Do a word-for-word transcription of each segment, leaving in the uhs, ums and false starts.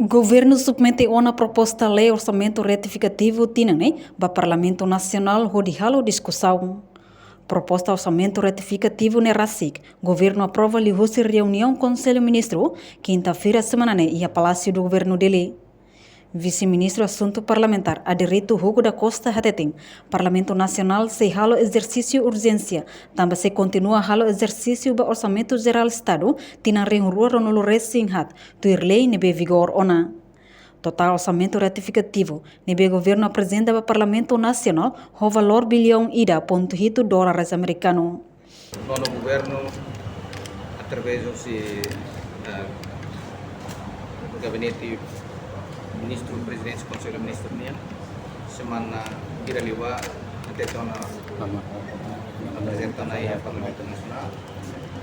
Governu submete ona proposta lei orsamentu retifikativu tinan ne'e ba Parlamentu Nasionál hodi halo diskusaun. Proposta orsamentu retifikativu ne'e rasik Governu aprova liuhusi reuniaun Konsellu Ministru, kinta-feira semana ne'e iha Palásiu do Governu, Dili. Vise-Ministru Asuntu Parlamentár Adérito Hugo da Costa hateten, Parlamentu Nasionál sei halo ezersísiu urjénsia, tanba sei kontinua halo ezersísiu ba Orsamentu Jerál Estadu tinan rihun rua ruanulu resin haat, tuir lei ne'ebé vigór ona. Totál orsamentu retifikativu ne'ebé Governu aprezenta ba Parlamentu Nasionál ho valór biliaun ida pontu hitu dólares amerikanu. Nono governu, através husi, eh, gabinete ministru, prezidente Konsellu Ministru nian, semana ida liubá hateten ona, aprezenta ona iha Parlamentu Nasionál,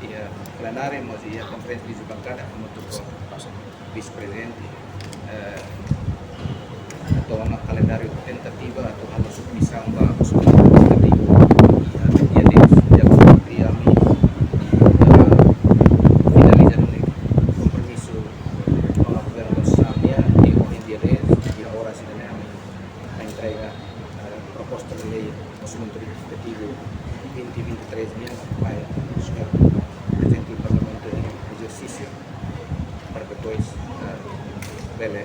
iha plenária, mós iha konferénsia de bankada, hamutuk ho vise-prezidente, eh, atu ona kalendáriu tentativa atu halo submisaun ba Konsellu Lejislativu. Iha dia dez de agosto, ami, eh, finaliza duni kompromisu ho governu saniya, i ohin dia dez, iha oras ida-ne'e ami entrega, eh, proposta de lei orsamentu retifikativu vinte vinte e três nian ba señór prezidente Parlamentu em exercício, para depois, eh, bele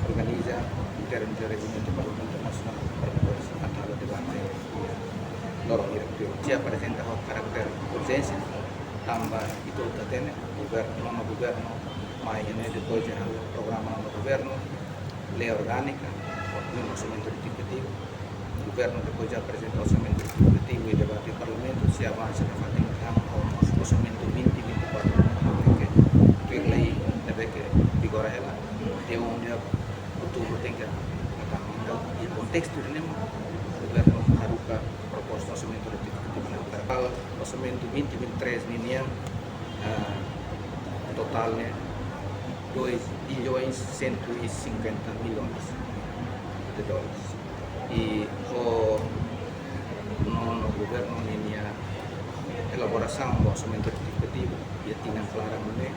organiza em termos de rejimentu Parlamentu Nasionál, para depois atu halo debate loron hirak tuir. Sei aprezenta ho karáter urjénsia, tanba ita hatene, governu, nono governu mai ne'e, depois de halo programa nono governu, lei orgánika, no orsamentu retifikativu, governu depois de aprezenta orsamentu retifikativu iha debate Parlamentu, sei avansa nafatin ho orsamentu vinte vinte e quatro, ne'ebé ke tuir lei ne'ebé ke vigora hela, dia um de outubro tenke atu. Entaun, iha kontestu ne'e mak governu haruka proposta orsamentu retifikativu ne'e. Totál orsamentu vinte vinte e três ninian, ah, totál ne'e dois bilhões cento e cinquenta milhões de dólares. I ho nono governu ninia elaborasaun ba orsamentu retifikativu iha tinan klaran ne'e,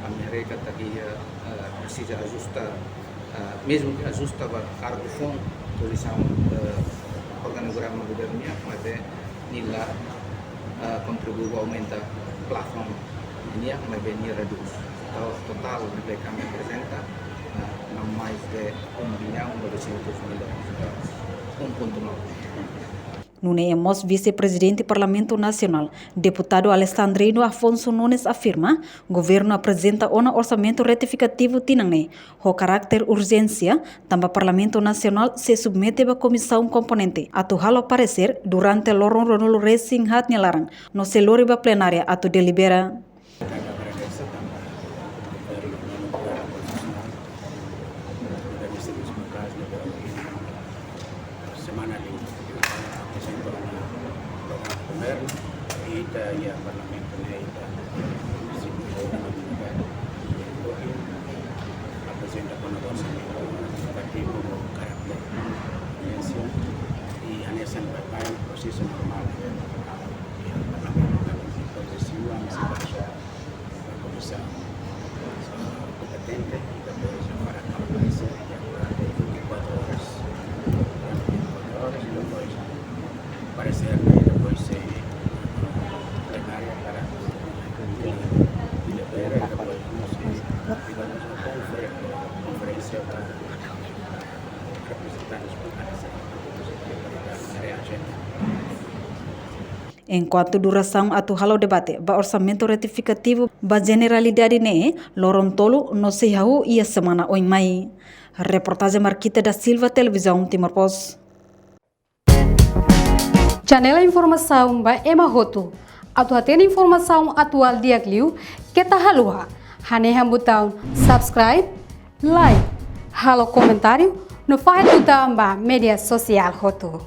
ami haree katak iha, eh, presiza ajusta, eh, mezmu ke ajusta ba kargu foun, pozisaun, eh, organograma governu nian, maibé nia la, eh, kontribui ba aumenta plafoun nian, maibé nia redús. Entaun, totál ne'ebé ke ami aprezenta, eh, não mais de um bilhão novecentos milhões de dólares. Um ponto nove. Nune'e mós Vise-Prezidente Parlamentu Nasionál, Deputadu Alexandrino Afonso Nunes afirma, governu aprezenta ona orsamentu retifikativu tinan ne'e ho karáter urjénsia, tanba Parlamentu Nasionál sei submete ba komisaun komponente atu halo paresér durante loron ruanulu resin haat nia laran, no sei lori ba plenária atu delibera. Agradese tanba governu, governu konstitusionál, governu servisu maka'as, governu semana liu, aprezenta ona programa governu, i ita iha Parlamentu ne'e ita simu ona governu, aprezenta ona orsamentu retifikativu ho karáter urjénsia, i hanesan baibain prosesu normál iha Parlamentu, depois de simu, ami sei bá ba komisaun kompetente, i depois para analiza durante vinte e quatro horas. Durante vinte e quatro horas, depois paresér, i depois sei plenária para delibera, i depois sei, digamos, uma confer-, conferência para reprezentantes para reajen. Enkuantu durasaun atu halo debate ba orsamentu retifikativu ba jeneralidade ne'e, loron tolu no sei hahú iha semana oin mai. Reportajen Marquita da Silva, Televizaun Timor Post. Channel informasaun ba ema hotu. Atu hatene informasaun atuál di'ak liu, keta haluha hanehan butaun subscribe, like, halo komentáriu, no fahe tutan ba média sosiál hotu.